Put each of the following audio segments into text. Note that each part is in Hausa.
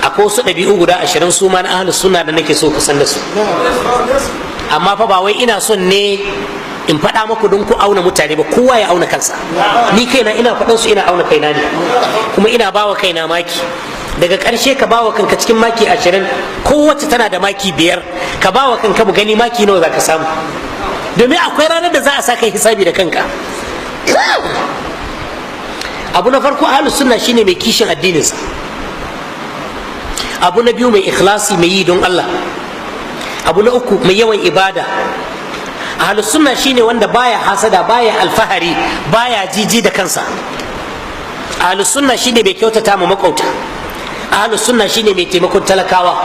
Akwai wasu ɗabi'u guda 20 su ma na ahlus sunna da nake so ku san da su. Amma fa ba wai ina son ne in faɗa muku don ku auna mutane ba, kowa ya auna kansa. Ni kaina ina faɗan su, ina auna kaina ne, kuma ina bawa kaina maki. Daga ƙarshe ka bawa kanka cikin maki 20, kowace tana da maki 5, ka bawa kanka mu gani maki nawa za ka samu, domin akwai ranar da za a sa kai hisabi da kanka. Abu na farko, ahlus sunna shine mai kishin addininsa. Abu na biyu, mai ikhlasi, mai yi don Allah. Abu na uku, mai yawan ibada. Ahlus sunna shine wanda baya hasada, baya alfahari, baya jiji da kansa. Ahlus sunna shine mai kyautata ma makauta. Ahlus sunna shine mai taimakon talakawa.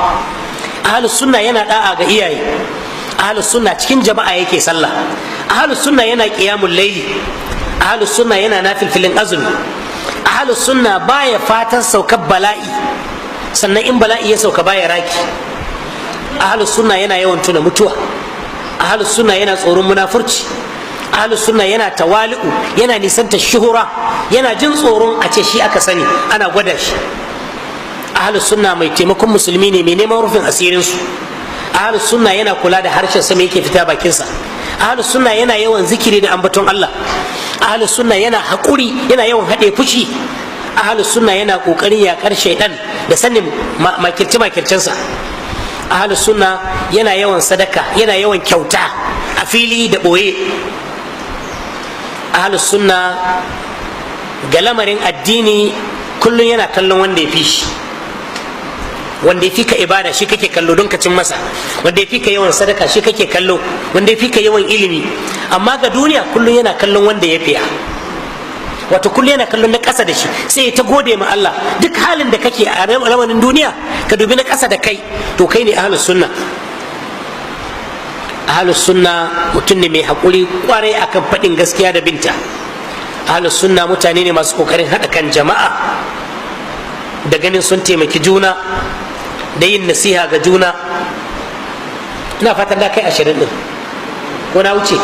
Ahlus sunna yana da'a ga iyaye. Ahlus sunna cikin jama'a yake sallah. Ahlus sunna yana qiyamul laili. Ahlus sunna yana nafilfilin azumi. Ahlus sunna baya fatan saukar bala'i, sannan in bala'i ya sauka baya raki. Ahlus sunna yana yawan tuna mutuwa. Ahlus sunna yana tsoron munafurci. Ahlus sunna yana tawali'u, yana nisanta shuhura, yana jin tsoron a ce shi aka sani, ana gwada shi. Ahlus sunna mai taimakon musulmi ne, mai neman rufin asirin su. Ahlus sunna yana kula da harshen sa, mai yake fita bakinsa. Ahlus sunna yana yawan zikiri da ambaton Allah. Ahlus sunna yana haƙuri, yana yawan haɗe fushi. Ahlus sunna yana ƙoƙarin yaƙar shaidan da sanin makirce makircensa. Ahlus sunna yana yawan sadaka, yana yawan kyauta a fili da ɓoye. Ahlus sunna ga lamarin addini kullum yana kallon wanda ya fi shi. Wanda ya fi ka ibada shi kake kallo don ka cin masa, wanda ya fi ka yawan sadaka shi kake kallo, wanda ya fi ka yawan ilimi. Amma ga duniya kullum yana kallon wanda ya fiya, wato kullum yana kallon na ƙasa da shi, sai ya ta gode ma Allah. Duk halin da kake a lamarin duniya, ka dubi na ƙasa da kai, to kai ne ahlus sunna. Ahlus sunna mutum ne mai haƙuri kwarai akan faɗin gaskiya da binta. Ahlus sunna mutane ne masu ƙoƙarin haɗa kan jama'a da ganin sun taimaki juna da yin nasiha ga juna. Ina fatan da kai 20 ɗin ko na wuce.